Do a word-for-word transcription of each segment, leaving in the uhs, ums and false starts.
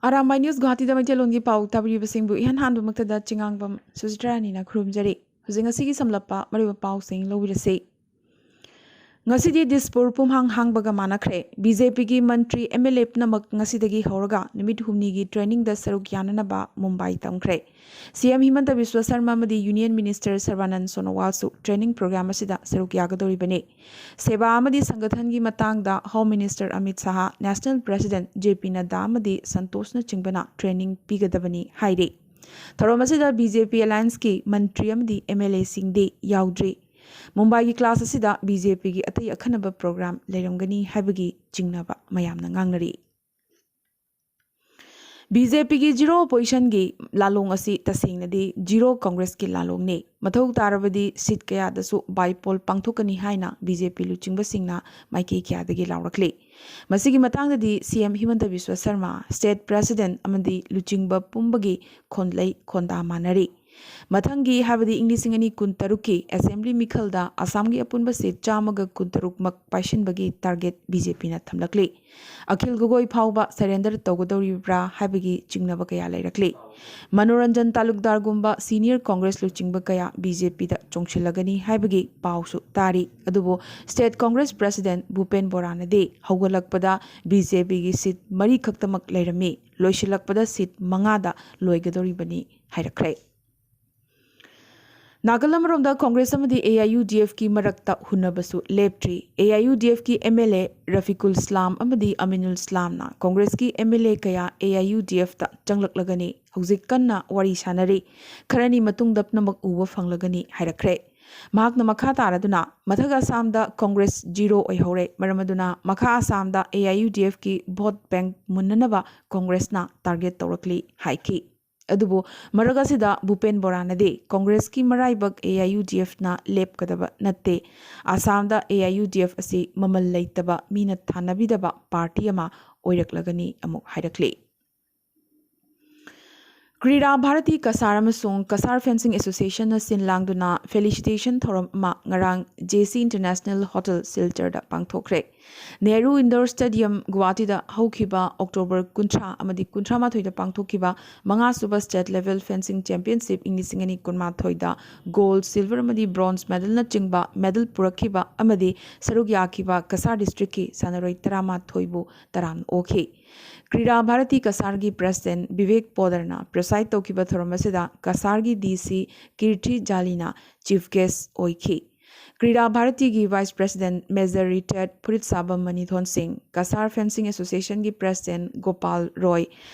Arambai news ꯒꯨꯍꯥꯇꯤꯗ ꯃꯩꯇꯩꯂꯣꯟꯒꯤ ꯄꯥꯎ ꯇꯥꯕꯤꯔꯤꯕꯁꯤꯡꯕꯨ ꯏꯍꯥꯟ ꯍꯥꯟꯕꯃꯛꯇꯗ ꯆꯤꯉꯥꯡꯕꯝ ꯁꯨꯖꯤꯇ꯭ꯔꯥꯅꯤꯅ ꯈꯨꯔꯨꯝꯖꯔꯤ꯫ ꯍꯧꯖꯤꯛ ꯉꯁꯤꯒꯤ ꯁꯝꯂꯞꯄ ꯃꯔꯨꯑꯣꯏꯕ ꯄꯥꯎꯁꯤꯡ ꯂꯧꯕꯤꯔꯁꯤ꯫ ꯉꯁꯤꯗꯤ ꯗꯤꯁꯄꯨꯔ ꯄꯨꯝꯍꯥꯡ ꯍꯥꯡꯕꯒ ꯃꯥꯟꯅꯈ꯭ꯔꯦ꯫ ꯕꯤ ꯖꯦ ꯄꯤꯒꯤ ꯃꯟꯇ꯭ꯔꯤ, ꯑꯦꯝ ꯑꯦꯜ ꯑꯦ ꯄꯨꯝꯅꯃꯛ ꯉꯁꯤꯗꯒꯤ ꯍꯧꯔꯒ ꯅꯨꯃꯤꯠ ꯍꯨꯝꯅꯤꯒꯤ ꯇ꯭ꯔꯦꯅꯤꯡꯗ ꯁꯔꯨꯛ ꯌꯥꯅꯅꯕ ꯃꯨꯝꯕꯥꯏ ꯇꯝꯈ꯭ꯔꯦ꯫ ꯁꯤ ꯑꯦꯝ ꯍꯤꯃꯟꯇ ꯕꯤꯁ꯭ꯋ ꯁꯔꯃ ꯑꯃꯗꯤ ꯌꯨꯅꯤꯌꯟ ꯃꯤꯅꯤꯁꯇꯔ ꯁꯔꯕꯥꯅꯟ ꯁꯣꯅꯣꯋꯥꯜꯁꯨ ꯇ꯭ꯔꯦꯅꯤꯡ ꯄ꯭ꯔꯣꯒ꯭ꯔꯥꯝ ꯑꯁꯤꯗ ꯁꯔꯨꯛ ꯌꯥꯒꯗꯧꯔꯤꯕꯅꯤ꯫ ꯁꯦꯕꯥ ꯑꯃꯗꯤ ꯁꯪꯒꯊꯟꯒꯤ ꯃꯇꯥꯡꯗ home minister Amit Shah, national president J P Nadda ꯑꯃꯗꯤ ꯁꯟꯇꯣꯁꯅꯆꯤꯡꯕꯅ ꯇ꯭ꯔꯦꯅꯤꯡ ꯄꯤꯒꯗꯕꯅꯤ ꯍꯥꯏꯔꯤ꯫ ꯊꯧꯔꯝ ꯑꯁꯤꯗ ꯕꯤ ꯖꯦ ꯄꯤ ꯑꯦꯂꯥꯌꯟꯁꯀꯤ ꯃꯟꯇ꯭ꯔꯤ ꯑꯃꯗꯤ ꯑꯦꯝ ꯑꯦꯜ ꯑꯦꯁꯤꯡꯗꯤ ꯌꯥꯎꯗ꯭ꯔꯤ꯫ ꯃꯨꯝꯕꯥꯏꯒꯤ ꯀ꯭ꯂꯥꯁ ꯑꯁꯤꯗ ꯕꯤ ꯖꯦ ꯄꯤꯒꯤ ꯑꯇꯩ ꯑꯈꯟꯅꯕ ꯄ꯭ꯔꯣꯒ꯭ꯔꯥꯝ ꯂꯩꯔꯝꯒꯅꯤ ꯍꯥꯏꯕꯒꯤ ꯆꯤꯡꯅꯕ ꯃꯌꯥꯝꯅ ꯉꯥꯡꯅꯔꯤ꯫ ꯕꯤ ꯖꯦ ꯄꯤꯒꯤ ꯖꯤꯔꯣ ꯑꯣꯄꯣꯖꯤꯁꯟꯒꯤ ꯂꯥꯂꯣꯡ ꯑꯁꯤ ꯇꯁꯦꯡꯅꯗꯤ ꯖꯤꯔꯣ ꯀꯪꯒ꯭ꯔꯦꯁꯀꯤ ꯂꯥꯂꯣꯡꯅꯤ꯫ ꯃꯊꯧ ꯇꯥꯔꯕꯗꯤ ꯁꯤꯠ ꯀꯌꯥꯗꯁꯨ ꯕꯥꯏꯄꯣꯜ ꯄꯥꯡꯊꯣꯛꯀꯅꯤ ꯍꯥꯏꯅ ꯕꯤ ꯖꯦ ꯄꯤ ꯂꯨꯆꯤꯡꯕꯁꯤꯡꯅ ꯃꯥꯏꯀꯩ ꯀꯌꯥꯗꯒꯤ ꯂꯥꯎꯔꯛꯂꯤ꯫ ꯃꯁꯤꯒꯤ ꯃꯇꯥꯡꯗꯗꯤ ꯁꯤ M ꯍꯤꯃꯟꯇ Biswa Sharma, state president ꯑꯃꯗꯤ ꯂꯨꯆꯤꯡꯕ ꯄꯨꯝꯕꯒꯤ ꯈꯣꯟꯂꯩ ꯈꯣꯟꯗꯥ ꯃꯥꯟꯅꯔꯤ꯫ ꯃꯊꯪꯒꯤ, ꯍꯥꯏꯕꯗꯤ ꯏꯪ ꯂꯤꯁꯤꯡ ꯑꯅꯤ ꯀꯨꯟꯇꯔꯨꯛꯀꯤ ꯑꯦꯁꯦꯝꯕ꯭ꯂꯤ ꯃꯤꯈꯜꯗ ꯑꯁꯥꯝꯒꯤ ꯑꯄꯨꯟꯕ ꯁꯤꯠ ꯆꯥꯝꯃꯒ ꯀꯨꯟꯇꯔꯨꯛꯃꯛ ꯄꯥꯏꯁꯤꯟꯕꯒꯤ ꯇꯥꯔꯒꯦꯠ ꯕꯤ ꯖꯦ ꯄꯤꯅ ꯊꯝꯂꯛꯂꯤ꯫ ꯑꯈꯤꯜ ꯒꯣꯒꯣꯏ ꯐꯥꯎꯕ ꯁꯔꯦꯟꯗꯔ ꯇꯧꯒꯗꯧꯔꯤꯕ꯭ꯔꯥ ꯍꯥꯏꯕꯒꯤ ꯆꯤꯡꯅꯕ ꯀꯌꯥ ꯂꯩꯔꯛꯂꯤ꯫ ꯃꯅꯣꯔꯟꯖꯟ ꯇꯥꯂꯨꯛꯗꯥꯔꯒꯨꯝꯕ ꯁꯤꯅꯤꯌꯔ ꯀꯪꯒ꯭ꯔꯦꯁ ꯂꯨꯆꯤꯡꯕ ꯀꯌꯥ ꯕꯤ ꯖꯦ ꯄꯤꯗ ꯆꯣꯡꯁꯤꯜꯂꯒꯅꯤ ꯍꯥꯏꯕꯒꯤ ꯄꯥꯎꯁꯨ ꯇꯥꯔꯤ꯫ ꯑꯗꯨꯕꯨ ꯁ꯭ꯇꯦꯠ ꯀꯪꯒ꯭ꯔꯦꯁ ꯄ꯭ꯔꯦꯁꯤꯗꯦꯟꯠ ꯚꯨꯄꯦꯟ ꯕꯣꯔꯥꯅꯗꯤ ꯍꯧꯒꯠꯂꯛꯄꯗ ꯕꯤ ꯖꯦ ꯄꯤꯒꯤ ꯁꯤꯠ ꯃꯔꯤ ꯈꯛꯇꯃꯛ ꯂꯩꯔꯝꯃꯤ, ꯂꯣꯏꯁꯤꯜꯂꯛꯄꯗ ꯁꯤꯠ ꯃꯉꯥꯗ ꯂꯣꯏꯒꯗꯧꯔꯤꯕꯅꯤ ꯍꯥꯏꯔꯛꯈ꯭ꯔꯦ꯫ ꯅꯥꯀꯜ ꯑꯃꯔꯣꯝꯗ ꯀꯪꯒ꯭ꯔꯦꯁ ꯑꯃꯗꯤ ꯑꯦ ꯑꯥꯏ ꯌꯨ ꯗꯤ ꯑꯦꯐꯀꯤ ꯃꯔꯛꯇ ꯍꯨꯟꯅꯕꯁꯨ ꯂꯦꯞꯇ꯭ꯔꯤ꯫ ꯑꯦ ꯑꯥꯏ ꯌꯨ ꯗꯤ ꯑꯦꯐꯀꯤ M L A Rafiqul Islam ꯑꯃꯗꯤ ꯑꯃꯤꯅꯨꯜ ꯏꯁꯂꯥꯝꯅ ꯀꯪꯒ꯭ꯔꯦꯁꯀꯤ ꯑꯦꯝ ꯑꯦꯜ ꯑꯦ ꯀꯌꯥ ꯑꯦ ꯑꯥꯏ ꯌꯨ ꯗꯤ ꯑꯦꯐꯇ ꯆꯪꯂꯛꯂꯒꯅꯤ ꯍꯧꯖꯤꯛ ꯀꯟꯅ ꯋꯥꯔꯤ ꯁꯥꯟꯅꯔꯤ꯫ ꯈꯔꯅꯤ ꯃꯇꯨꯡꯗ ꯄꯨꯝꯅꯃꯛ ꯎꯕ ꯐꯪꯂꯒꯅꯤ ꯍꯥꯏꯔꯛꯈ꯭ꯔꯦ꯫ ꯃꯍꯥꯛꯅ ꯃꯈꯥ ꯇꯥꯔꯗꯨꯅ, ꯃꯊꯛ ꯑꯁꯥꯝꯗ ꯀꯪꯒ꯭ꯔꯦꯁ ꯖꯤꯔꯣ ꯑꯣꯏꯍꯧꯔꯦ, ꯃꯔꯝ ꯑꯗꯨꯅ ꯃꯈꯥ ꯑꯁꯥꯝꯗ ꯑꯦ ꯑꯥꯏ ꯌꯨ ꯗꯤ ꯑꯦꯐꯀꯤ ꯚꯣꯠ ꯕꯦꯡꯛ ꯃꯨꯟꯅꯅꯕ ꯀꯪꯒ꯭ꯔꯦꯁꯅ ꯇꯥꯔꯒꯦꯠ ꯇꯧꯔꯛꯂꯤ ꯍꯥꯏꯈꯤ꯫ ꯑꯗꯨꯕꯨ ꯃꯔꯛ ꯑꯁꯤꯗ ꯚꯨꯄꯦꯟ ꯕꯣꯔꯥꯅꯗꯤ ꯀꯪꯒ꯭ꯔꯦꯁꯀꯤ ꯃꯔꯥꯏꯕꯛ ꯑꯦ ꯑꯥꯏ ꯌꯨ ꯗꯤ ꯑꯦꯐꯅ ꯂꯦꯞꯀꯗꯕ ꯅꯠꯇꯦ, ꯑꯁꯥꯝꯗ A I U D F ꯑꯁꯤ ꯃꯃꯜ ꯂꯩꯇꯕ, ꯃꯤꯅ ꯊꯥꯅꯕꯤꯗꯕ ꯄꯥꯔꯇꯤ ꯑꯃ ꯑꯣꯏꯔꯛꯂꯒꯅꯤ ꯑꯃꯨꯛ ꯍꯥꯏꯔꯛꯂꯤ꯫ ꯀ꯭ꯔꯤꯔꯥ ꯚꯥꯔꯇꯤ ꯀꯁꯥꯔ ꯑꯃꯁꯨꯡ ꯀꯁꯥꯔ ꯐꯦꯟꯁꯤꯡ ꯑꯦꯁꯣꯁꯤꯌꯦꯁꯟꯅ ꯁꯤꯟ ꯂꯥꯡꯗꯨꯅ ꯐꯦꯂꯤꯁꯤꯇꯦꯁꯟ ꯊꯧꯔꯝ ꯑꯃ ꯉꯔꯥꯡ ꯖꯦ ꯁꯤ ꯏꯟꯇꯔꯅꯦꯁꯅꯦꯜ ꯍꯣꯇꯦꯜ ꯁꯤꯜꯆꯔꯗ ꯄꯥꯡꯊꯣꯛꯈ꯭ꯔꯦ꯫ ꯅꯦꯍꯔꯨ ꯏꯟꯗꯣꯔ ꯁ꯭ꯇꯦꯗꯤꯌꯝ, ꯒꯨꯋꯥꯍꯥꯇꯤꯗ ꯍꯧꯈꯤꯕ ꯑꯣꯛꯇꯣꯕꯔ ꯀꯨꯟꯊ꯭ꯔꯥ ꯑꯃꯗꯤ ꯀꯨꯟꯊ꯭ꯔꯥ ꯃꯥꯊꯣꯏꯗ ꯄꯥꯡꯊꯣꯛꯈꯤꯕ ꯃꯉꯥꯁꯨꯕ ꯁ꯭ꯇꯦꯠ ꯂꯦꯚꯦꯜ ꯐꯦꯟꯁꯤꯡ ꯆꯦꯝꯄꯤꯌꯟꯁꯤꯞ ꯏꯪ ꯂꯤꯁꯤꯡ ꯑꯅꯤ ꯀꯨꯟꯃꯥꯊꯣꯏꯗ ꯒꯣꯜꯗ, ꯁꯤꯜꯚꯔ ꯑꯃꯗꯤ ꯕ꯭ꯔꯣꯟꯖ ꯃꯦꯗꯜꯅꯆꯤꯡꯕ ꯃꯦꯗꯜ ꯄꯨꯔꯛꯈꯤꯕ ꯑꯃꯗꯤ ꯁꯔꯨꯛ ꯌꯥꯈꯤꯕ ꯀꯁꯥꯔ ꯗꯤꯁꯇ꯭ꯔꯤꯛꯀꯤ ꯁꯥꯟꯅꯔꯣꯏ ꯇꯔꯥꯃꯥꯊꯣꯏꯕꯨ ꯇꯔꯥꯝꯅ ꯑꯣꯛꯈꯤ꯫ ꯀ꯭ꯔꯤꯔꯥ ꯚꯥꯔꯇꯤ ꯀꯁꯥꯔꯒꯤ ꯄ꯭ꯔꯦꯁꯤꯗꯦꯟꯠ ꯕꯤꯕꯦꯛ ꯄꯣꯗꯔꯅ ꯄ꯭ꯔꯦꯁꯥꯏꯗ ꯇꯧꯈꯤꯕ ꯊꯧꯔꯝ ꯑꯁꯤꯗ ꯀꯁꯥꯔꯒꯤ ꯗꯤ ꯁꯤ ꯀꯤꯔꯊꯤ ꯖꯥꯂꯤꯅ ꯆꯤꯐ ꯒꯦꯁ꯭ꯠ ꯑꯣꯏꯈꯤ꯫ ꯀ꯭ꯔꯤꯔꯥ ꯚꯥꯔꯇꯤꯒꯤ vice president major retired Furitsabam Manithon Singh, Cachar fencing ꯑꯦꯁꯣꯁꯤꯌꯦꯁꯟꯒꯤ ꯄ꯭ꯔꯦꯁꯤꯗꯦꯟꯠ ꯒꯣꯄꯥꯜ ꯔꯣꯏ,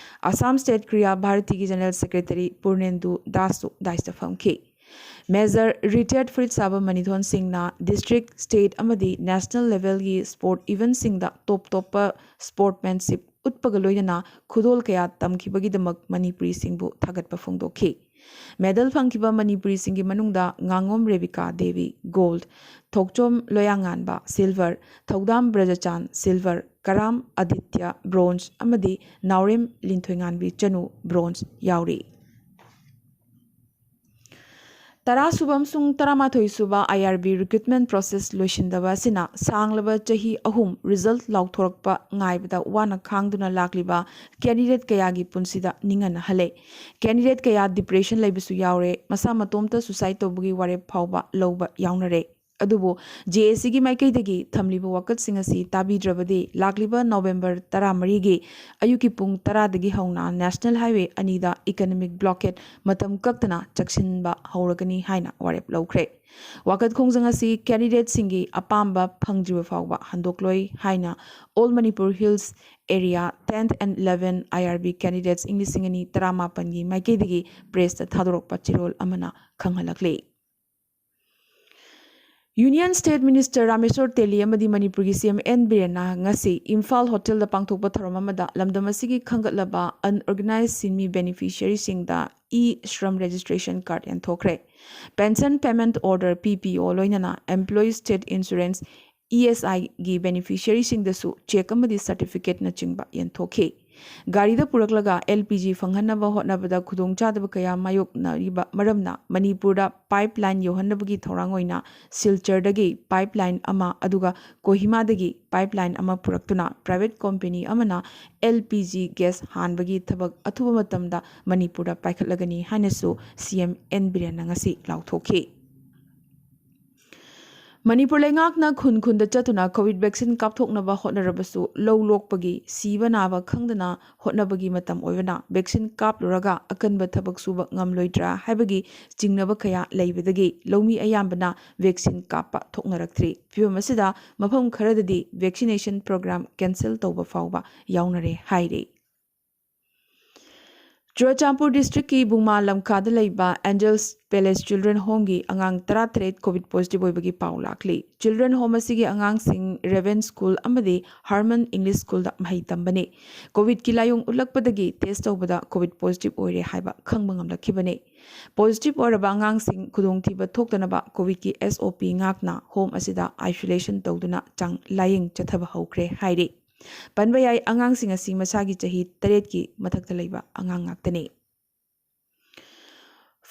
ꯑꯁꯥꯝ ꯁ꯭ꯇꯦꯠ ꯀ꯭ꯔꯤꯔꯥ ꯚꯥꯔꯇꯤꯒꯤ ꯖꯦꯅꯔꯦꯜ ꯁꯦꯀ꯭ꯔꯦꯇꯔꯤ ꯄꯨꯔꯅꯦꯟꯗꯨ ꯗꯥꯁꯁꯨ ꯗꯥꯏꯁꯇ ꯐꯝꯈꯤ꯫ ꯃꯦꯖꯔ ꯔꯤꯇꯥꯌꯔꯗ ꯐꯨꯔꯤꯠꯁꯥꯕꯝ ꯃꯅꯤꯊꯣꯟ ꯁꯤꯡꯅ ꯗꯤꯁꯇ꯭ꯔꯤꯛ, ꯁ꯭ꯇꯦꯠ ꯑꯃꯗꯤ ꯅꯦꯁꯅꯦꯜ ꯂꯦꯚꯦꯜꯒꯤ ꯁ꯭ꯄꯣꯔꯠ ꯏꯚꯦꯟꯠꯁꯤꯡꯗ ꯇꯣꯞ ꯇꯣꯞꯄ ꯁ꯭ꯄꯣꯔꯠꯃꯦꯟꯁꯤꯞ ꯎꯠꯄꯒ ꯂꯣꯏꯅꯅ ꯈꯨꯗꯣꯜ ꯀꯌꯥ ꯇꯝꯈꯤꯕꯒꯤꯗꯃꯛ ꯃꯅꯤꯄꯨꯔꯤꯁꯤꯡꯕꯨ ꯊꯥꯒꯠꯄ ꯐꯣꯡꯗꯣꯛꯈꯤ꯫ ꯃꯦꯗꯜ ꯐꯪꯈꯤꯕ ꯃꯅꯤꯄꯨꯔꯤꯁꯤꯡꯒꯤ ꯃꯅꯨꯡꯗ ꯉꯥꯉꯣꯝ ꯔꯦꯕꯤꯀꯥ ꯗꯦꯕꯤ, ꯒꯣꯜꯗ, ꯊꯣꯛꯆꯣꯝ ꯂꯣꯌꯥꯉꯥꯟꯕ, ꯁꯤꯜꯚꯔ, ꯊꯧꯗꯥꯝ ꯕ꯭ꯔꯖꯆꯥꯟ, ꯁꯤꯜꯚꯔ, ꯀꯔꯥꯝ ꯑꯗꯤꯇ꯭ꯌ, ꯕ꯭ꯔꯣꯟꯖ, ꯑꯃꯗꯤ ꯅꯥꯎꯔꯦꯝ ꯂꯤꯟꯊꯣꯏꯉꯥꯟꯕꯤ ꯆꯅꯨ, ꯕ꯭ꯔꯣꯟꯖ, ꯌꯥꯎꯔꯤ꯫ ꯇꯔꯥꯁꯨꯕ ꯑꯃꯁꯨꯡ ꯇꯔꯥꯃꯥꯊꯣꯏꯁꯨꯕ ꯑꯥꯏ ꯑꯥꯔ ꯕꯤ ꯔꯤꯀ꯭ꯔꯨꯠꯃꯦꯟ ꯄ꯭ꯔꯣꯁꯦꯁ ꯂꯣꯏꯁꯤꯟꯗꯕ ꯑꯁꯤꯅ ꯁꯥꯡꯂꯕ ꯆꯍꯤ ꯑꯍꯨꯝ ꯔꯤꯖꯜꯠ ꯂꯥꯎꯊꯣꯔꯛꯄ ꯉꯥꯏꯕꯗ ꯋꯥꯅ ꯈꯥꯡꯗꯨꯅ ꯂꯥꯛꯂꯤꯕ ꯀꯦꯟꯗꯤꯗꯦꯠ ꯀꯌꯥꯒꯤ ꯄꯨꯟꯁꯤꯗ ꯅꯤꯡꯍꯟꯅꯍꯜꯂꯦ꯫ ꯀꯦꯟꯗꯤꯗꯦꯠ ꯀꯌꯥ ꯗꯤꯄ꯭ꯔꯦꯁꯟ ꯂꯩꯕꯁꯨ ꯌꯥꯎꯔꯦ, ꯃꯁꯥ ꯃꯇꯣꯝꯇ ꯁꯨꯁꯥꯏꯗ ꯇꯧꯕꯒꯤ ꯋꯥꯔꯦꯞ ꯐꯥꯎꯕ ꯂꯧꯕ ꯌꯥꯎꯅꯔꯦ꯫ ꯑꯗꯨꯕꯨ ꯖꯦ ꯑꯦ ꯁꯤꯒꯤ ꯃꯥꯏꯀꯩꯗꯒꯤ ꯊꯝꯂꯤꯕ ꯋꯥꯀꯠꯁꯤꯡ ꯑꯁꯤ ꯇꯥꯕꯤꯗ꯭ꯔꯕꯗꯤ ꯂꯥꯛꯂꯤꯕ ꯅꯣꯕꯦꯝꯕꯔ ꯇꯔꯥꯃꯔꯤꯒꯤ ꯑꯌꯨꯛꯀꯤ ꯄꯨꯡ ꯇꯔꯥꯗꯒꯤ ꯍꯧꯅ ꯅꯦꯁꯅꯦꯜ ꯍꯥꯏꯋꯦ ꯑꯅꯤꯗ ꯏꯀꯅꯣꯃꯤꯛ ꯕ꯭ꯂꯣꯀꯦꯠ ꯃꯇꯝ ꯀꯛꯇꯅ ꯆꯥꯛꯁꯤꯟꯕ ꯍꯧꯔꯒꯅꯤ ꯍꯥꯏꯅ ꯋꯥꯔꯦꯞ ꯂꯧꯈ꯭ꯔꯦ꯫ ꯋꯥꯀꯠ ꯈꯣꯡꯖꯪ ꯑꯁꯤ ꯀꯦꯟꯗꯤꯗꯦꯠꯁꯤꯡꯒꯤ ꯑꯄꯥꯝꯕ ꯐꯪꯗ꯭ꯔꯤꯕ ꯐꯥꯎꯕ ꯍꯟꯗꯣꯛꯂꯣꯏ ꯍꯥꯏꯅ All Manipur Hills Area tenth and eleven I R B candidates ꯏꯪ ꯂꯤꯁꯤꯡ ꯑꯅꯤ ꯇꯔꯥꯃꯥꯄꯟꯒꯤ ꯃꯥꯏꯀꯩꯗꯒꯤ ꯄ꯭ꯔꯦꯁꯇ ꯊꯥꯗꯣꯔꯛꯄ ꯆꯦꯔꯣꯜ ꯑꯃꯅ ꯈꯪꯍꯜꯂꯛꯂꯤ꯫ ꯌꯨꯅꯤꯌꯟ ꯁ꯭ꯇꯦꯠ ꯃꯤꯅꯤꯁꯇꯔ ꯔꯥꯃꯦꯁꯣꯔ ꯇꯦꯂꯤ ꯑꯃꯗꯤ ꯃꯅꯤꯄꯨꯔꯒꯤ ꯁꯤ ꯑꯦꯝ ꯑꯦꯟ ꯕꯤꯔꯦꯟꯅ ꯉꯁꯤ ꯏꯝꯐꯥꯜ ꯍꯣꯇꯦꯜꯗ ꯄꯥꯡꯊꯣꯛꯄ ꯊꯧꯔꯝ ꯑꯃꯗ ꯂꯝꯗꯝ ꯑꯁꯤꯒꯤ ꯈꯟꯒꯠꯂꯕ ꯑꯟꯑꯣꯔꯒꯅꯥꯏꯖ ꯁꯤꯟꯃꯤ ꯕꯦꯅꯤꯐꯤꯁꯤꯌꯔꯤꯁꯤꯡꯗ ꯏ ꯁ꯭ꯔꯝ ꯔꯦꯖꯤꯁꯇ꯭ꯔꯦꯁꯟ ꯀꯥꯔꯗ ꯌꯦꯟꯊꯣꯛꯈ꯭ꯔꯦ꯫ Pension payment order, P P O, ꯂꯣꯏꯅꯅ employees state insurance, E S ꯑꯥꯏꯒꯤ ꯕꯦꯅꯤꯐꯤꯁꯤꯌꯔꯤꯁꯤꯡꯗꯁꯨ ꯆꯦꯛ ꯑꯃꯗꯤ ꯁꯔꯇꯤꯐꯤꯀꯦꯠꯅꯆꯤꯡꯕ ꯌꯦꯟꯊꯣꯛꯈꯤ꯫ ꯒꯥꯔꯤꯗ ꯄꯨꯔꯛꯂꯒ ꯑꯦꯜ ꯄꯤ ꯖꯤ ꯐꯪꯍꯟꯅꯕ ꯍꯣꯠꯅꯕꯗ ꯈꯨꯗꯣꯡꯆꯥꯗꯕ ꯀꯌꯥ ꯃꯥꯌꯣꯛꯅꯔꯤꯕ ꯃꯔꯝꯅ ꯃꯅꯤꯄꯨꯔꯗ ꯄꯥꯏꯞ ꯂꯥꯏꯟ ꯌꯧꯍꯟꯅꯕꯒꯤ ꯊꯧꯔꯥꯡ ꯑꯣꯏꯅ ꯁꯤꯜꯆꯔꯗꯒꯤ ꯄꯥꯏꯞ ꯂꯥꯏꯟ ꯑꯃ, ꯑꯗꯨꯒ ꯀꯣꯍꯤꯃꯥꯗꯒꯤ ꯄꯥꯏꯞ ꯂꯥꯏꯟ ꯑꯃ ꯄꯨꯔꯛꯇꯨꯅ ꯄ꯭ꯔꯥꯏꯚꯦꯠ ꯀꯣꯝꯄꯦꯅꯤ ꯑꯃꯅ ꯑꯦꯜ ꯄꯤ ꯖꯤ ꯒ꯭ꯌꯥꯁ ꯍꯥꯟꯕꯒꯤ ꯊꯕꯛ ꯑꯊꯨꯕ ꯃꯇꯝꯗ ꯃꯅꯤꯄꯨꯔꯗ ꯄꯥꯏꯈꯠꯂꯒꯅꯤ ꯍꯥꯏꯅꯁꯨ ꯁꯤ ꯑꯦꯝ ꯑꯦꯟ ꯕꯤꯔꯦꯟꯅ ꯉꯁꯤ ꯂꯥꯎꯊꯣꯛꯈꯤ꯫ ꯃꯅꯤꯄꯨꯔ ꯂꯩꯉꯥꯛꯅ ꯈꯨꯟ ꯈꯨꯟꯗ ꯆꯠꯇꯨꯅ ꯀꯣꯚꯤꯗ ꯚꯦꯛꯁꯤꯟ ꯀꯥꯞꯊꯣꯛꯅꯕ ꯍꯣꯠꯅꯔꯕꯁꯨ, ꯂꯧ ꯂꯣꯛꯄꯒꯤ ꯁꯤꯕ ꯅꯥꯕ ꯈꯪꯗꯅ ꯍꯣꯠꯅꯕꯒꯤ ꯃꯇꯝ ꯑꯣꯏꯕꯅ, ꯚꯦꯛꯁꯤꯟ ꯀꯥꯞꯂꯨꯔꯒ ꯑꯀꯟꯕ ꯊꯕꯛ ꯁꯨꯕ ꯉꯝꯂꯣꯏꯗ꯭ꯔꯥ ꯍꯥꯏꯕꯒꯤ ꯆꯤꯡꯅꯕ ꯀꯌꯥ ꯂꯩꯕꯗꯒꯤ ꯂꯧꯃꯤ ꯑꯌꯥꯝꯕꯅ ꯚꯦꯛꯁꯤꯟ ꯀꯥꯞꯄ ꯊꯣꯛꯅꯔꯛꯇ꯭ꯔꯤ꯫ ꯐꯤꯚꯝ ꯑꯁꯤꯗ ꯃꯐꯝ ꯈꯔꯗꯗꯤ ꯚꯦꯛꯁꯤꯅꯦꯁꯟ ꯄ꯭ꯔꯣꯒ꯭ꯔꯥꯝ ꯀꯦꯟꯁꯦꯜ ꯇꯧꯕ ꯐꯥꯎꯕ ꯌꯥꯎꯅꯔꯦ ꯍꯥꯏꯔꯤ꯫ ꯆꯨꯔꯆꯥꯟꯄꯨꯔ ꯗꯤꯁꯇ꯭ꯔꯤꯛꯀꯤ ꯕꯨꯡꯃꯥ ꯂꯝꯈꯥꯗ ꯂꯩꯕ ꯑꯦꯟꯖꯦꯜꯁ ꯄꯦꯂꯦꯁ ꯆꯤꯜꯗ꯭ꯔꯦꯟ ꯍꯣꯝꯒꯤ ꯑꯉꯥꯡ ꯇꯔꯥꯇꯔꯦꯠ ꯀꯣꯚꯤꯗ ꯄꯣꯖꯤꯇꯤꯚ ꯑꯣꯏꯕꯒꯤ ꯄꯥꯎ ꯂꯥꯛꯂꯤ꯫ ꯆꯤꯜꯗ꯭ꯔꯦꯟ ꯍꯣꯝ ꯑꯁꯤꯒꯤ ꯑꯉꯥꯡꯁꯤꯡ ꯔꯦꯚꯦꯟ ꯁ꯭ꯀꯨꯜ ꯑꯃꯗꯤ ꯍꯥꯔꯃꯟ ꯏꯪꯂꯤꯁ ꯁ꯭ꯀꯨꯜꯗ ꯃꯍꯩ ꯇꯝꯕꯅꯤ꯫ ꯀꯣꯚꯤꯗꯀꯤ ꯂꯥꯏꯑꯣꯡ ꯎꯠꯂꯛꯄꯗꯒꯤ ꯇꯦꯁ ꯇꯧꯕꯗ ꯀꯣꯚꯤꯗ ꯄꯣꯖꯤꯇꯤꯚ ꯑꯣꯏꯔꯦ ꯍꯥꯏꯕ ꯈꯪꯕ ꯉꯝꯂꯛꯈꯤꯕꯅꯤ꯫ ꯄꯣꯖꯤꯇꯤꯚ ꯑꯣꯏꯔꯕ ꯑꯉꯥꯡꯁꯤꯡ ꯈꯨꯗꯣꯡꯊꯤꯕ ꯊꯣꯛꯇꯅꯕ ꯀꯣꯚꯤꯗꯀꯤ ꯑꯦꯁ ꯑꯣ ꯄꯤ ꯉꯥꯛꯅ ꯍꯣꯝ ꯑꯁꯤꯗ ꯑꯥꯏꯁꯣꯂꯦꯁꯟ ꯇꯧꯗꯨꯅ ꯆꯥꯡ ꯂꯥꯏꯌꯦꯡ ꯆꯠꯊꯕ ꯍꯧꯈ꯭ꯔꯦ ꯍꯥꯏꯔꯤ꯫ ꯄꯟꯕ ꯌꯥꯏ, ꯑꯉꯥꯡꯁꯤꯡ ꯑꯁꯤ ꯃꯁꯥꯒꯤ ꯆꯍꯤ ꯇꯔꯦꯠꯀꯤ ꯃꯊꯛꯇ ꯂꯩꯕ ꯑꯉꯥꯡ ꯉꯥꯛꯇꯅꯤ꯫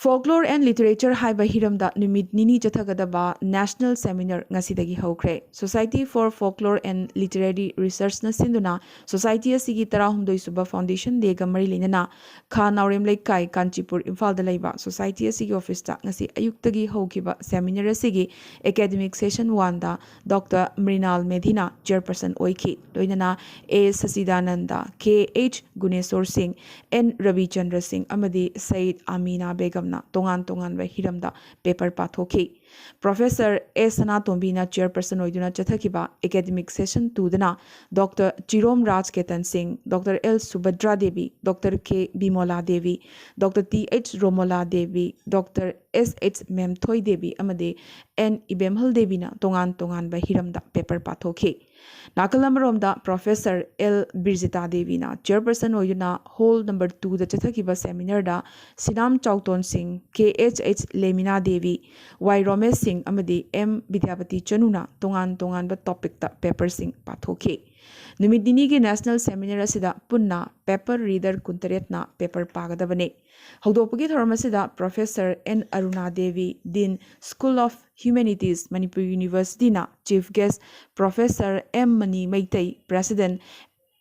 Folklore and Literature ꯍꯥꯏꯕ ꯍꯤꯔꯝꯗ ꯅꯨꯃꯤꯠ ꯅꯤꯅꯤ ꯆꯠꯊꯒꯗꯕ ꯅꯦꯁꯅꯦꯜ ꯁꯦꯃꯤꯅꯥꯔ ꯉꯁꯤꯗꯒꯤ ꯍꯧꯈ꯭ꯔꯦ꯫ Society for Folklore and Literary Researchꯅ ꯁꯤꯟꯗꯨꯅ ꯁꯣꯁꯥꯏꯇꯤ ꯑꯁꯤꯒꯤ ꯇꯔꯥꯍꯨꯝꯗꯣꯏ ꯁꯨꯕ ꯐꯥꯎꯟꯗꯦꯁꯟ ꯗꯦꯒ ꯃꯔꯤ ꯂꯩꯅꯅ ꯈꯥ ꯅꯥꯎꯔꯦꯝ ꯂꯩꯀꯥꯏ, ꯀꯥꯟꯆꯤꯄꯨꯔ, ꯏꯝꯐꯥꯜꯗ ꯂꯩꯕ ꯁꯣꯁꯥꯏꯇꯤ ꯑꯁꯤꯒꯤ ꯑꯣꯐꯤꯁꯇ ꯉꯁꯤ ꯑꯌꯨꯛꯇꯒꯤ ꯍꯧꯈꯤꯕ ꯁꯦꯃꯤꯅꯥꯔ ꯑꯁꯤꯒꯤ ꯑꯦꯀꯥꯗꯃꯤꯛ ꯁꯦꯁꯟ ꯋꯥꯟꯗ ꯗꯣꯛꯇꯔ ꯃ꯭ꯔꯤꯅꯥꯜ ꯃꯦꯙꯤꯅ ꯆꯤꯌꯔꯄꯔꯁꯟ ꯑꯣꯏꯈꯤ꯫ ꯂꯣꯏꯅꯅ ꯑꯦ ꯁꯆꯤꯗꯥꯅꯟꯗ, ꯀꯦ ꯑꯩꯆ ꯒꯨꯅꯦꯁꯣꯔ ꯁꯤꯡ, ꯑꯦꯟ ꯔꯕꯤꯆꯟꯗ꯭ꯔ ꯁꯤꯡ ꯑꯃꯗꯤ ꯁꯌꯤꯗ ꯑꯃꯤꯅꯥ ꯕꯦꯒꯝꯅ ꯇꯣꯉꯥꯟ ꯇꯣꯉꯥꯟꯕ ꯍꯤꯔꯝꯗ ꯄꯦꯄꯔ ꯄꯥꯊꯣꯛꯈꯤ꯫ ꯄ꯭ꯔꯣꯐꯦꯁꯔ ꯑꯦ ꯁꯅꯥꯇꯣꯝꯕꯤꯅ ꯆꯤꯌꯔꯄꯔꯁꯟ ꯑꯣꯏꯗꯨꯅ ꯆꯠꯊꯈꯤꯕ ꯑꯦꯀꯥꯗꯃꯤꯛ ꯁꯦꯁꯟ ꯇꯨꯗꯅ doctor Chirom Raj Ketan Singh, doctor L Subhadra Devi, doctor K Bimola Devi, doctor T H Romola Devi, doctor S H Memthoi Devi ꯑꯃꯗꯤ ꯑꯦꯟ ꯏꯕꯦꯝꯍꯜ ꯗꯦꯕꯤꯅ ꯇꯣꯉꯥꯟ ꯇꯣꯉꯥꯟꯕ ꯍꯤꯔꯝꯗ ꯄꯦꯄꯔ ꯄꯥꯊꯣꯛꯈꯤ꯫ ꯅꯥꯀꯜ ꯑꯃꯔꯣꯝꯗ ꯄ꯭ꯔꯣꯐꯦꯁꯔ ꯑꯦꯜ ꯕꯤꯔꯖꯤꯇꯥ ꯗꯦꯕꯤꯅ ꯆꯤꯌꯔꯄꯔꯁꯟ ꯑꯣꯏꯗꯨꯅ ꯍꯣꯜ ꯅꯝꯕꯔ ꯇꯨꯗ ꯆꯠꯊꯈꯤꯕ ꯁꯦꯃꯤꯅꯥꯔꯗ ꯁꯤꯅꯥꯝ ꯆꯥꯎꯇꯣꯟ ꯁꯤꯡ, ꯀꯦ ꯑꯩꯆ ꯑꯩꯆ ꯂꯦꯃꯤꯅꯥ ꯗꯦꯕꯤ, ꯋꯥꯏ ꯔꯣꯃꯦꯁ ꯁꯤꯡ ꯑꯃꯗꯤ ꯑꯦꯝ ꯕꯤꯗ꯭ꯌꯥꯄꯇꯤ ꯆꯅꯨꯅ ꯇꯣꯉꯥꯟ ꯇꯣꯉꯥꯟꯕ ꯇꯣꯄꯤꯛꯇ ꯄꯦꯄꯔꯁꯤꯡ ꯄꯥꯊꯣꯛꯈꯤ꯫ ꯅꯨꯃꯤꯠ ꯅꯤꯅꯤꯒꯤ ꯅꯦꯁꯅꯦꯜ ꯁꯦꯃꯤꯅꯥꯔ ꯑꯁꯤꯗ ꯄꯨꯟꯅ ꯄꯦꯄꯔ ꯔꯤꯗꯔ ꯀꯨꯟꯇꯔꯦꯠꯅ ꯄꯦꯄꯔ ꯄꯥꯒꯗꯕꯅꯤ꯫ ꯍꯧꯗꯣꯛꯄꯒꯤ ꯊꯧꯔꯝ ꯑꯁꯤꯗ professor N Aruna Devi, dean school of humanities, Manipur ꯌꯨꯅꯤꯚꯔꯁꯤꯇꯤꯅ chief guest, professor M Mani Meitei, president,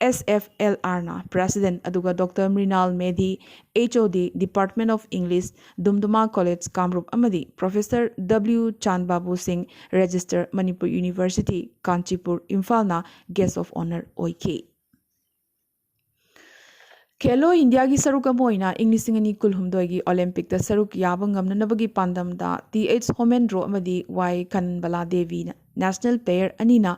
S F L ꯑꯥꯔꯅ ꯄ꯭ꯔꯦꯁꯤꯗꯦꯟꯠ, ꯑꯗꯨꯒ doctor Mrinal Medhi, H O D, Department of English, Dumduma college Kamrup, ꯑꯃꯗꯤ professor W Chan Babu Singh, registrar, Manipur university, Kanchipur, ꯏꯝꯐꯥꯜꯅ ꯒꯦꯁ꯭ꯠ ꯑꯣꯐ ꯑꯣꯅꯔ ꯑꯣꯏꯈꯤ꯫ ꯈꯦꯂꯣ ꯏꯟꯗꯤꯌꯥꯒꯤ ꯁꯔꯨꯛ ꯑꯃ ꯑꯣꯏꯅ ꯏꯪ ꯂꯤꯁꯤꯡ ꯑꯅꯤ ꯀꯨꯟꯍꯨꯝꯗꯣꯏꯒꯤ ꯑꯣꯂꯦꯝꯄꯤꯛꯇ ꯁꯔꯨꯛ ꯌꯥꯕ ꯉꯝꯅꯅꯕꯒꯤ ꯄꯥꯟꯗꯝꯗ ꯇꯤ ꯑꯩꯆ ꯍꯣꯃꯦꯟꯗ꯭ꯔꯣ ꯑꯃꯗꯤ ꯋꯥꯏ ꯀꯅꯟꯕꯂꯥ ꯗꯦꯕꯤꯅ ꯅꯦꯁꯅꯦꯜ ꯄ꯭ꯂꯦꯌꯔ ꯑꯅꯤꯅ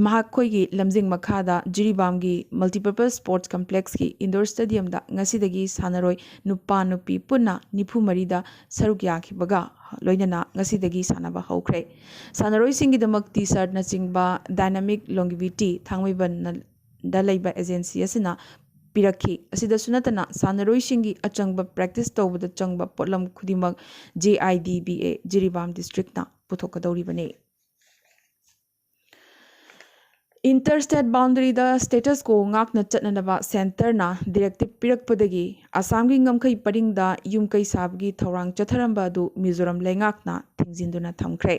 ꯃꯈꯣꯏꯒꯤ ꯂꯝꯖꯤꯡ ꯃꯈꯥꯗ ꯖꯤꯔꯤꯕꯥꯝꯒꯤ ꯃꯜꯇꯤꯄꯔꯄꯁ ꯁ꯭ꯄꯣꯔꯠꯁ ꯀꯝꯄ꯭ꯂꯦꯛꯁꯀꯤ ꯏꯟꯗꯣꯔ ꯁ꯭ꯇꯦꯗꯤꯌꯝꯗ ꯉꯁꯤꯗꯒꯤ ꯁꯥꯟꯅꯔꯣꯏ ꯅꯨꯄꯥ ꯅꯨꯄꯤ ꯄꯨꯟꯅ ꯅꯤꯐꯨ ꯃꯔꯤꯗ ꯁꯔꯨꯛ ꯌꯥꯈꯤꯕꯒ ꯂꯣꯏꯅꯅ ꯉꯁꯤꯗꯒꯤ ꯁꯥꯟꯅꯕ ꯍꯧꯈ꯭ꯔꯦ꯫ ꯁꯥꯟꯅꯔꯣꯏꯁꯤꯡꯒꯤꯗꯃꯛ ꯇꯤ ꯁꯥꯔꯠꯅꯆꯤꯡꯕ ꯗꯥꯏꯅꯥꯃꯤꯛ ꯂꯣꯡꯒꯤꯚꯤꯇꯤ ꯊꯥꯡꯃꯩꯕꯟꯗ ꯂꯩꯕ ꯑꯦꯖꯦꯟꯁꯤ ꯑꯁꯤꯅ ꯄꯤꯔꯛꯈꯤ꯫ ꯑꯁꯤꯗꯁꯨ ꯅꯠꯇꯅ ꯁꯥꯟꯅꯔꯣꯏꯁꯤꯡꯒꯤ ꯑꯆꯪꯕ ꯄ꯭ꯔꯦꯛꯇꯤꯁ ꯇꯧꯕꯗ ꯆꯪꯕ ꯄꯣꯠꯂꯝ ꯈꯨꯗꯤꯡꯃꯛ J I D B A ꯖꯤꯔꯤꯕꯥꯝ ꯗꯤꯁꯇ꯭ꯔꯤꯛꯅ ꯄꯨꯊꯣꯛꯀꯗꯧꯔꯤꯕꯅꯤ꯫ ꯏꯟꯇꯔ ꯁ꯭ꯇꯦꯠ ꯕꯥꯎꯟꯗꯔꯤꯗ ꯁ꯭ꯇꯦꯇꯁ ꯀꯣ ꯉꯥꯛꯅ ꯆꯠꯅꯅꯕ ꯁꯦꯟꯇꯔꯅ ꯗꯤꯔꯦꯛꯇꯤꯚ ꯄꯤꯔꯛꯄꯗꯒꯤ ꯑꯁꯥꯝꯒꯤ ꯉꯝꯈꯩ ꯄꯔꯤꯡꯗ ꯌꯨꯝ ꯀꯩ ꯁꯥꯕꯒꯤ ꯊꯧꯔꯥꯡ ꯆꯠꯊꯔꯝꯕ ꯑꯗꯨ ꯃꯤꯖꯣꯔꯥꯝ ꯂꯩꯉꯥꯛꯅ ꯊꯤꯡꯖꯤꯟꯗꯨꯅ ꯊꯝꯈ꯭ꯔꯦ꯫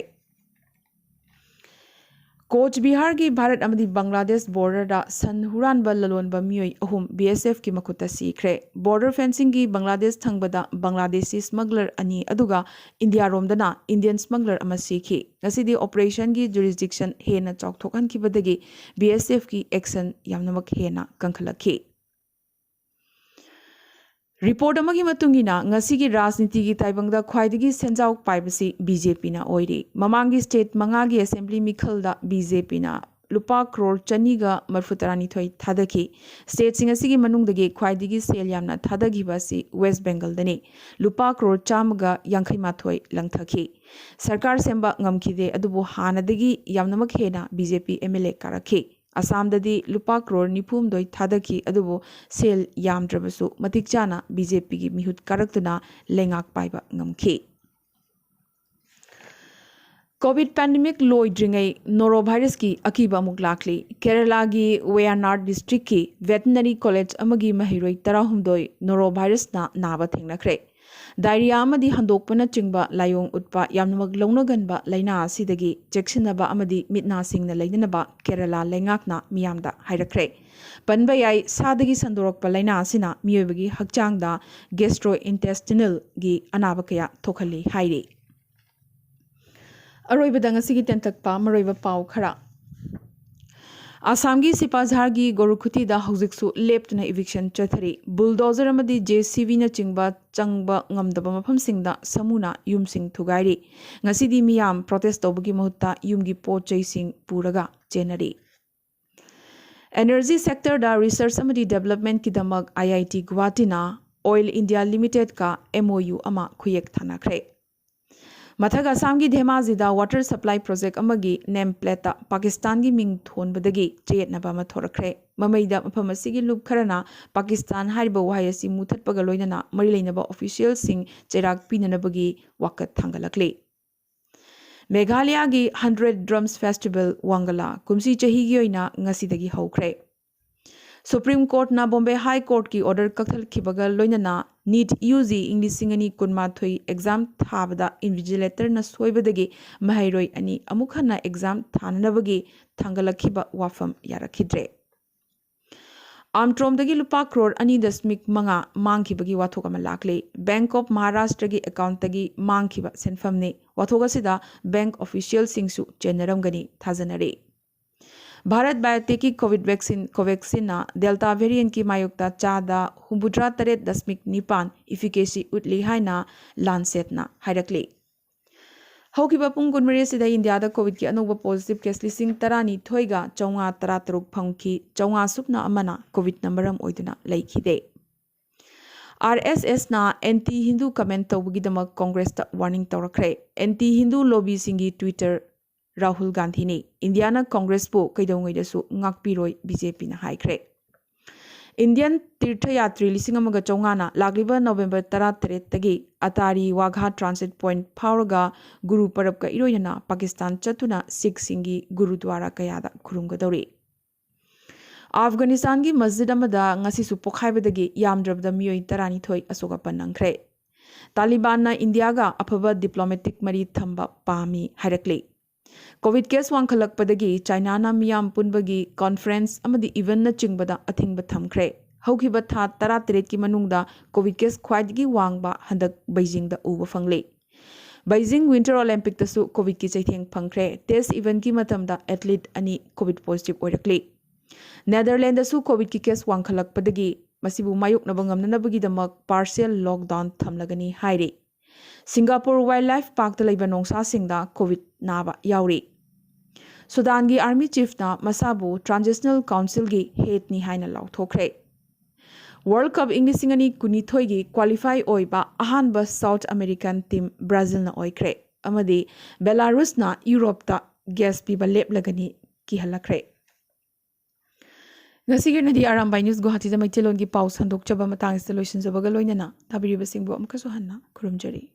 ꯀꯣꯆ ꯕꯤꯍꯥꯔꯒꯤ ꯚꯥꯔꯠ ꯑꯃꯗꯤ ꯕꯪꯒ꯭ꯂꯥꯗꯦꯁ ꯕꯣꯔꯗꯔꯗ ꯁꯟ ꯍꯨꯔꯥꯟꯕ ꯂꯂꯣꯟꯕ ꯃꯤꯑꯣꯏ ꯑꯍꯨꯝ ꯕꯤ ꯑꯦꯁ ꯑꯦꯐꯀꯤ ꯃꯈꯨꯠꯇ ꯁꯤꯈ꯭ꯔꯦ꯫ ꯕꯣꯔꯗꯔ ꯐꯦꯟꯁꯤꯡꯒꯤ ꯕꯪꯒ꯭ꯂꯥꯗꯦꯁ ꯊꯪꯕꯗ ꯕꯪꯒ꯭ꯂꯥꯗꯦꯁꯤ ꯁ꯭ꯃꯒꯂꯔ ꯑꯅꯤ ꯑꯗꯨꯒ ꯏꯟꯗꯤꯌꯥꯔꯣꯝꯗꯅ ꯏꯟꯗꯤꯌꯟ ꯁ꯭ꯃꯒꯂꯔ ꯑꯃ ꯁꯤꯈꯤ꯫ ꯉꯁꯤꯗꯤ ꯑꯣꯄꯔꯦꯁꯟꯒꯤ ꯖꯨꯔꯤꯁꯗꯤꯛꯁꯟ ꯍꯦꯟꯅ ꯆꯥꯎꯊꯣꯛꯍꯟꯈꯤꯕꯗꯒꯤ ꯕꯤ ꯑꯦꯁ ꯑꯦꯐꯀꯤ ꯑꯦꯛꯁꯟ ꯌꯥꯝꯅꯃꯛ ꯍꯦꯟꯅ ꯀꯟꯈꯠꯂꯛꯈꯤ꯫ ꯔꯤꯄꯣꯔꯠ ꯑꯃꯒꯤ ꯃꯇꯨꯡ ꯏꯟꯅ, ꯉꯁꯤꯒꯤ ꯔꯥꯖꯅꯤꯇꯤꯒꯤ ꯇꯥꯏꯕꯪꯗ ꯈ꯭ꯋꯥꯏꯗꯒꯤ ꯁꯦꯟꯖꯥꯎ ꯄꯥꯏꯕꯁꯤ ꯕꯤ ꯖꯦ ꯄꯤꯅ ꯑꯣꯏꯔꯤ꯫ ꯃꯃꯥꯡꯒꯤ ꯁ꯭ꯇꯦꯠ ꯃꯉꯥꯒꯤ ꯑꯦꯁꯦꯝꯕ꯭ꯂꯤ ꯃꯤꯈꯜꯗ ꯕꯤ ꯖꯦ ꯄꯤꯅ ꯂꯨꯄꯥ ꯀ꯭ꯔꯣꯔ ꯆꯅꯤꯒ ꯃꯔꯐꯨ ꯇꯔꯥꯅꯤꯊꯣꯏ ꯊꯥꯗꯈꯤ꯫ ꯁ꯭ꯇꯦꯠꯁꯤꯡ ꯑꯁꯤꯒꯤ ꯃꯅꯨꯡꯗꯒꯤ ꯈ꯭ꯋꯥꯏꯗꯒꯤ ꯁꯦꯜ ꯌꯥꯝꯅ ꯊꯥꯗꯈꯤꯕ ꯑꯁꯤ ꯋꯦꯁ ꯕꯦꯡꯒꯜꯗꯅꯤ꯫ ꯂꯨꯄꯥ ꯀ꯭ꯔꯣꯔ ꯆꯥꯝꯃꯒ ꯌꯥꯡꯈꯩ ꯃꯥꯊꯣꯏ ꯂꯪꯊꯈꯤ꯫ ꯁꯔꯀꯥꯔ ꯁꯦꯝꯕ ꯉꯝꯈꯤꯗꯦ, ꯑꯗꯨꯕꯨ ꯍꯥꯟꯅꯗꯒꯤ ꯌꯥꯝꯅꯃꯛ ꯍꯦꯟꯅ B J P M L A ꯀꯥꯔꯛꯈꯤ꯫ ꯑꯁꯥꯝꯗꯗꯤ ꯂꯨꯄꯥ ꯀ꯭ꯔꯣꯔ ꯅꯤꯐꯨ ꯍꯨꯝꯗꯣꯏ ꯊꯥꯗꯈꯤ, ꯑꯗꯨꯕꯨ ꯁꯦꯜ ꯌꯥꯝꯗ꯭ꯔꯕꯁꯨ ꯃꯇꯤꯛ ꯆꯥꯅ ꯕꯤ ꯖꯦ ꯄꯤꯒꯤ ꯃꯤꯍꯨꯠ ꯀꯥꯔꯛꯇꯨꯅ ꯂꯩꯉꯥꯛ ꯄꯥꯏꯕ ꯉꯝꯈꯤ꯫ ꯀꯣꯚꯤꯗ ꯄꯦꯟꯗꯦꯃꯤꯛ ꯂꯣꯏꯗ꯭ꯔꯤꯉꯩ ꯅꯣꯔꯣ ꯚꯥꯏꯔꯁꯀꯤ ꯑꯀꯤꯕ ꯑꯃꯨꯛ ꯂꯥꯛꯂꯤ꯫ ꯀꯦꯔꯂꯥꯒꯤ ꯋꯦꯌꯥꯅꯥꯗ ꯗꯤꯁꯇ꯭ꯔꯤꯛꯀꯤ ꯚꯦꯇꯤꯅꯔꯤ ꯀꯣꯂꯦꯖ ꯑꯃꯒꯤ ꯃꯍꯩꯔꯣꯏ ꯇꯔꯥꯍꯨꯝꯗꯣꯏ ꯅꯣꯔꯣ ꯚꯥꯏꯔꯁꯅ ꯅꯥꯕ ꯊꯦꯡꯅꯈ꯭ꯔꯦ꯫ ꯗꯥꯏꯔꯤꯌꯥ ꯑꯃꯗꯤ ꯍꯟꯗꯣꯛꯄꯅꯆꯤꯡꯕ ꯂꯥꯏꯑꯣꯡ ꯎꯠꯄ ꯌꯥꯝꯅꯃꯛ ꯂꯧꯅꯒꯟꯕ ꯂꯥꯏꯅꯥ ꯑꯁꯤꯗꯒꯤ ꯆꯦꯛꯁꯤꯟꯅꯕ ꯑꯃꯗꯤ ꯃꯤꯠ ꯅꯥ ꯁꯤꯡꯅ ꯂꯩꯅꯅꯕ ꯀꯦꯔꯂꯥ ꯂꯩꯉꯥꯛꯅ ꯃꯤꯌꯥꯝꯗ ꯍꯥꯏꯔꯛꯈ꯭ꯔꯦ꯫ ꯄꯟꯕ ꯌꯥꯏ, ꯁꯥꯗꯒꯤ ꯁꯟꯗꯣꯔꯛꯄ ꯂꯥꯏꯅꯥ ꯑꯁꯤꯅ ꯃꯤꯑꯣꯏꯕꯒꯤ ꯍꯛꯆꯥꯡꯗ ꯒꯦꯁꯇ꯭ꯔꯣꯏꯟꯇꯦꯁꯇꯤꯅꯦꯜꯒꯤ ꯑꯅꯥꯕ ꯀꯌꯥ ꯊꯣꯛꯍꯜꯂꯤ ꯍꯥꯏꯔꯤ꯫ ꯑꯔꯣꯏꯕꯗ ꯉꯁꯤꯒꯤ ꯇꯦꯟꯇꯛꯄ ꯃꯔꯨꯑꯣꯏꯕ ꯄꯥꯎ ꯈꯔ꯫ ꯑꯁꯥꯝꯒꯤ ꯁꯤꯄꯥꯖꯥꯔꯒꯤ ꯒꯣꯔꯨꯈꯨꯇꯤꯗ ꯍꯧꯖꯤꯛꯁꯨ ꯂꯦꯞꯇꯅ ꯏꯚꯤꯛꯁꯟ ꯆꯠꯊꯔꯤ꯫ ꯕꯨꯜꯗꯣꯖꯔ ꯑꯃꯗꯤ ꯖꯦꯁꯤꯕꯤꯅꯆꯤꯡꯕ ꯆꯪꯕ ꯉꯝꯗꯕ ꯃꯐꯝꯁꯤꯡꯗ ꯁꯃꯨꯅ ꯌꯨꯝꯁꯤꯡ ꯊꯨꯒꯥꯏꯔꯤ꯫ ꯉꯁꯤꯗꯤ ꯃꯤꯌꯥꯝ ꯄ꯭ꯔꯣꯇꯦꯁ ꯇꯧꯕꯒꯤ ꯃꯍꯨꯠꯇ ꯌꯨꯝꯒꯤ ꯄꯣꯠ ꯆꯩꯁꯤꯡ ꯄꯨꯔꯒ ꯆꯦꯟꯅꯔꯤ꯫ ꯑꯦꯅꯔꯖꯤ ꯁꯦꯛꯇꯔꯗ ꯔꯤꯁꯔꯆ ꯑꯃꯗꯤ ꯗꯦꯕꯂꯞꯃꯦꯟꯠꯀꯤꯗꯃꯛ ꯑꯥꯏ ꯑꯥꯏ T ꯒꯨꯋꯥꯍꯥꯇꯤꯅ oil India ꯂꯤꯃꯤꯇꯦꯗꯀ M O U ꯑꯃ ꯈꯨꯌꯦꯛ ꯊꯥꯅꯈ꯭ꯔꯦ꯫ ꯃꯊꯛ ꯑꯁꯥꯝꯒꯤ ꯙꯦꯃꯥꯖꯤꯗ ꯋꯥꯇꯔ ꯁꯄ꯭ꯂꯥꯏ ꯄ꯭ꯔꯣꯖꯦꯛ ꯑꯃꯒꯤ ꯅꯦꯝ ꯄ꯭ꯂꯦꯠꯇ ꯄꯥꯀꯤꯁꯇꯥꯟꯒꯤ ꯃꯤꯡ ꯊꯣꯟꯕꯗꯒꯤ ꯆꯌꯦꯠꯅꯕ ꯑꯃ ꯊꯣꯔꯛꯈ꯭ꯔꯦ꯫ ꯃꯃꯩꯗ ꯃꯐꯝ ꯑꯁꯤꯒꯤ ꯂꯨꯞ ꯈꯔꯅ ꯄꯥꯀꯤꯁꯇꯥꯟ ꯍꯥꯏꯔꯤꯕ ꯋꯥꯍꯩ ꯑꯁꯤ ꯃꯨꯊꯠꯄꯒ ꯂꯣꯏꯅꯅ ꯃꯔꯤ ꯂꯩꯅꯕ ꯑꯣꯐꯤꯁꯤꯌꯦꯜꯁꯤꯡ ꯆꯩꯔꯥꯛ ꯄꯤꯅꯅꯕꯒꯤ ꯋꯥꯀꯠ ꯊꯥꯡꯒꯠꯂꯛꯂꯤ꯫ ꯃꯦꯘꯥꯂꯌꯥꯒꯤ ꯍꯟꯗ꯭ꯔꯦꯠ ꯗ꯭ꯔꯝꯁ ꯐꯦꯁꯇꯤꯚꯦꯜ ꯋꯥꯡꯒꯂꯥ ꯀꯨꯝꯁꯤ ꯆꯍꯤꯒꯤ ꯑꯣꯏꯅ ꯉꯁꯤꯗꯒꯤ ꯍꯧꯈ꯭ꯔꯦ꯫ ꯁꯨꯄ꯭ꯔꯤꯝ ꯀꯣꯔꯠꯅ ꯕꯣꯝꯕꯦ ꯍꯥꯏ ꯀꯣꯔꯠꯀꯤ ꯑꯣꯔꯗꯔ ꯀꯛꯊꯠꯈꯤꯕꯒ ꯂꯣꯏꯅꯅ ꯅꯤꯠ ꯌꯨ ꯖꯤ ꯏꯪ ꯂꯤꯁꯤꯡ ꯑꯅꯤ ꯀꯨꯟꯃꯥꯊꯣꯏ ꯑꯦꯛꯖꯥꯝ ꯊꯥꯕꯗ ꯏꯟꯚꯤꯖꯤꯂꯦꯇꯔꯅ ꯁꯣꯏꯕꯗꯒꯤ ꯃꯍꯩꯔꯣꯏ ꯑꯅꯤ ꯑꯃꯨꯛ ꯍꯟꯅ ꯑꯦꯛꯖꯥꯝ ꯊꯥꯅꯅꯕꯒꯤ ꯊꯥꯡꯒꯠꯂꯛꯈꯤꯕ ꯋꯥꯐꯝ ꯌꯥꯔꯛꯈꯤꯗ꯭ꯔꯦ꯫ ꯑꯥꯝꯇ꯭ꯔꯣꯝꯗꯒꯤ ꯂꯨꯄꯥ ꯀ꯭ꯔꯣꯔ ꯑꯅꯤ ꯗꯁꯃꯤꯛ ꯃꯉꯥ ꯃꯥꯡꯈꯤꯕꯒꯤ ꯋꯥꯊꯣꯛ ꯑꯃ ꯂꯥꯛꯂꯤ꯫ ꯕꯦꯡꯛ ꯑꯣꯐ ꯃꯍꯥꯔꯥꯁꯇ꯭ꯔꯒꯤ ꯑꯦꯀꯥꯎꯟꯠꯇꯒꯤ ꯃꯥꯡꯈꯤꯕ ꯁꯦꯟꯐꯝꯅꯤ꯫ ꯋꯥꯊꯣꯛ ꯑꯁꯤꯗ ꯕꯦꯡꯛ ꯑꯣꯐꯤꯁꯤꯌꯦꯜꯁꯤꯡꯁꯨ ꯆꯦꯟꯅꯔꯝꯒꯅꯤ ꯊꯥꯖꯅꯔꯤ꯫ ꯚꯥꯔꯠ ꯕꯥꯏꯑꯣꯇꯦꯛꯀꯤ ꯀꯣꯚꯤꯗ ꯚꯦꯛꯁꯤꯟ ꯀꯣꯚꯦꯛꯁꯤꯟꯅ ꯗꯦꯜꯇꯥ ꯚꯦꯔꯤꯌꯦꯟꯠꯀꯤ ꯃꯥꯌꯣꯛꯇ ꯆꯥꯗ ꯍꯨꯝꯐꯨꯇꯔꯥ ꯇꯔꯦꯠ ꯗꯁꯃꯤꯛ ꯅꯤꯄꯥꯟ ꯏꯐꯤꯀꯦꯁꯤ ꯎꯠꯂꯤ ꯍꯥꯏꯅ ꯂꯥꯟꯁꯦꯠꯅ ꯍꯥꯏꯔꯛꯂꯤ꯫ ꯍꯧꯈꯤꯕ ꯄꯨꯡ ꯀꯨꯟꯃꯔꯤ ꯑꯁꯤꯗ ꯏꯟꯗꯤꯌꯥꯗ ꯀꯣꯚꯤꯗꯀꯤ ꯑꯅꯧꯕ ꯄꯣꯖꯤꯇꯤꯚ ꯀꯦꯁ ꯂꯤꯁꯤꯡ ꯇꯔꯥꯅꯤꯊꯣꯏꯒ ꯆꯥꯝꯃꯉꯥ ꯇꯔꯥꯇꯔꯨꯛ ꯐꯪꯈꯤ꯫ ꯆꯥꯝꯃꯉꯥ ꯁꯨꯞꯅ ꯑꯃꯅ ꯀꯣꯚꯤꯗꯅ ꯃꯔꯝ ꯑꯣꯏꯗꯨꯅ ꯂꯩꯈꯤꯗꯦ꯫ ꯑꯥꯔ ꯑꯦꯁ ꯑꯦꯁꯅ ꯑꯦꯟꯇꯤ ꯍꯤꯟꯗꯨ ꯀꯃꯦꯟ ꯇꯧꯕꯒꯤꯗꯃꯛ ꯀꯣꯡꯒ꯭ꯔꯦꯁꯇ ꯋꯥꯔꯅꯤꯡ ꯇꯧꯔꯛꯈ꯭ꯔꯦ꯫ ꯑꯦꯟꯇꯤ ꯍꯤꯟꯗꯨ ꯂꯣꯕꯤꯁꯤꯡꯒꯤ ꯇ꯭ꯋꯤꯇꯔ ꯔꯥꯍꯨꯜ ꯒꯥꯟꯙꯤꯅꯤ꯫ ꯏꯟꯗꯤꯌꯥꯅ ꯀꯣꯡꯒ꯭ꯔꯦꯁꯄꯨ ꯀꯩꯗꯧꯉꯩꯗꯁꯨ ꯉꯥꯛꯄꯤꯔꯣꯏ, ꯕꯤ ꯖꯦ ꯄꯤꯅ ꯍꯥꯏꯈ꯭ꯔꯦ꯫ ꯏꯟꯗꯤꯌꯟ ꯇꯤꯔꯊ ꯌꯥꯇ꯭ꯔꯤ ꯂꯤꯁꯤꯡ ꯑꯃꯒ ꯆꯥꯝꯃꯉꯥꯅ ꯂꯥꯛꯂꯤꯕ ꯅꯣꯕꯦꯝꯕꯔ ꯇꯔꯥꯇꯔꯦꯠꯇꯒꯤ ꯑꯇꯥꯔꯤ ꯋꯥꯘꯥ ꯇ꯭ꯔꯥꯟꯁꯤꯠ ꯄꯣꯏꯟꯠ ꯐꯥꯎꯔꯒ ꯒꯨꯔꯨ ꯄꯔꯕꯀ ꯏꯔꯣꯏꯅꯅ ꯄꯥꯀꯤꯁꯇꯥꯟ ꯆꯠꯇꯨꯅ ꯁꯤꯈꯁꯤꯡꯒꯤ ꯒꯨꯔꯨꯗ꯭ꯋꯥꯔꯥ ꯀꯌꯥꯗ ꯈꯨꯔꯨꯝꯒꯗꯧꯔꯤ꯫ ꯑꯐꯒꯥꯅꯤꯁꯇꯥꯟꯒꯤ ꯃꯁꯖꯤꯗ ꯑꯃꯗ ꯉꯁꯤꯁꯨ ꯄꯣꯈꯥꯏꯕꯗꯒꯤ ꯌꯥꯝꯗ꯭ꯔꯕꯗ ꯃꯤꯑꯣꯏ ꯇꯔꯥꯅꯤꯊꯣꯏ ꯑꯁꯣꯛ ꯑꯄꯟ ꯅꯪꯈ꯭ꯔꯦ꯫ ꯇꯥꯂꯤꯕꯥꯟꯅ ꯏꯟꯗꯤꯌꯥꯒ ꯑꯐꯕ ꯗꯤꯄ꯭ꯂꯣꯃꯦꯇꯤꯛ ꯃꯔꯤ ꯊꯝꯕ ꯄꯥꯝꯃꯤ ꯍꯥꯏꯔꯛꯂꯤ꯫ ꯀꯣꯚꯤꯗ ꯀꯦꯁ ꯋꯥꯡꯈꯠꯂꯛꯄꯗꯒꯤ ꯆꯥꯏꯅꯥꯅ ꯃꯤꯌꯥꯝ ꯄꯨꯟꯕꯒꯤ ꯀꯣꯟꯐꯔꯦꯟꯁ ꯑꯃꯗꯤ ꯏꯚꯦꯟꯠꯅꯆꯤꯡꯕꯗ ꯑꯊꯤꯡꯕ ꯊꯝꯈ꯭ꯔꯦ꯫ ꯍꯧꯈꯤꯕ ꯊꯥ ꯇꯔꯥꯇꯔꯦꯠꯀꯤ ꯃꯅꯨꯡꯗ ꯀꯣꯚꯤꯗ ꯀꯦꯁ ꯈ꯭ꯋꯥꯏꯗꯒꯤ ꯋꯥꯡꯕ ꯍꯟꯗꯛ ꯕꯩꯖꯤꯡꯗ ꯎꯕ ꯐꯪꯂꯤ꯫ ꯕꯩꯖꯤꯡ ꯋꯤꯟꯇꯔ ꯑꯣꯂꯦꯝꯄꯤꯛꯇꯁꯨ ꯀꯣꯚꯤꯗꯀꯤ ꯆꯩꯊꯦꯡ ꯐꯪꯈ꯭ꯔꯦ꯫ ꯇꯦꯁ ꯏꯚꯦꯟꯠꯀꯤ ꯃꯇꯝꯗ ꯑꯦꯊꯂꯤꯠ ꯑꯅꯤ ꯀꯣꯚꯤꯗ ꯄꯣꯖꯤꯇꯤꯚ ꯑꯣꯏꯔꯛꯂꯤ꯫ ꯅꯦꯗꯔꯂꯦꯟꯗꯁꯨ ꯀꯣꯚꯤꯗꯀꯤ ꯀꯦꯁ ꯋꯥꯡꯈꯠꯂꯛꯄꯗꯒꯤ ꯃꯁꯤꯕꯨ ꯃꯥꯌꯣꯛꯅꯕ ꯉꯝꯅꯅꯕꯒꯤꯗꯃꯛ ꯄꯥꯔꯁꯤꯌꯦꯜ ꯂꯣꯛꯗꯥꯎꯟ ꯊꯝꯂꯒꯅꯤ ꯍꯥꯏꯔꯤ꯫ ꯁꯤꯡꯒꯥꯄꯨꯔ ꯋꯥꯏꯜ ꯂꯥꯏꯐ ꯄꯥꯔꯛꯇ ꯂꯩꯕ ꯅꯣꯡꯁꯥꯁꯤꯡꯗ ꯀꯣꯚꯤꯗ ꯅꯥꯕ ꯌꯥꯎꯔꯤ꯫ ꯁꯨꯗꯥꯟꯒꯤ ꯑꯥꯔꯃꯤ ꯆꯤꯐꯅ ꯃꯁꯥꯕꯨ ꯇ꯭ꯔꯥꯟꯖꯤꯁꯅꯦꯜ ꯀꯥꯎꯟꯁꯤꯜꯒꯤ ꯍꯦꯗꯅꯤ ꯍꯥꯏꯅ ꯂꯥꯎꯊꯣꯛꯈ꯭ꯔꯦ꯫ ꯋꯥꯔꯜ ꯀꯞ ꯏꯪ ꯂꯤꯁꯤꯡ ꯑꯅꯤ ꯀꯨꯟꯅꯤꯊꯣꯏꯒꯤ ꯀ꯭ꯋꯥꯂꯤꯐꯥꯏ ꯑꯣꯏꯕ ꯑꯍꯥꯟꯕ ꯁꯥꯎꯠ ꯑꯃꯦꯔꯤꯀꯥꯟ ꯇꯤꯝ ꯕ꯭ꯔꯥꯖꯤꯜꯅ ꯑꯣꯏꯈ꯭ꯔꯦ ꯑꯃꯗꯤ ꯕꯦꯂꯥꯔꯨꯁꯅ ꯌꯨꯔꯣꯞꯇ ꯒ꯭ꯌꯥꯁ ꯄꯤꯕ ꯂꯦꯞꯂꯒꯅꯤ ꯀꯤꯍꯜꯂꯛꯈ꯭ꯔꯦ꯫ ꯉꯁꯤꯒꯤ ꯑꯣꯏꯅꯗꯤ ꯑꯔꯥꯝꯕꯥꯏ ꯅ꯭ꯌꯨꯁ ꯒꯨꯋꯥꯍꯥꯇꯤꯗ ꯃꯩꯇꯩꯂꯣꯟꯒꯤ ꯄꯥꯎ ꯁꯟꯗꯣꯛꯆꯕ ꯃꯇꯥꯡ ꯑꯁꯤꯗ ꯂꯣꯏꯁꯤꯟꯖꯕꯒ ꯂꯣꯏꯅꯅ ꯇꯥꯕꯤꯔꯤꯕꯁꯤꯡꯕꯨ ꯑꯃꯨꯛꯀꯁꯨ ꯍꯟꯅ ꯈꯨꯔꯨꯝꯖꯔꯤ꯫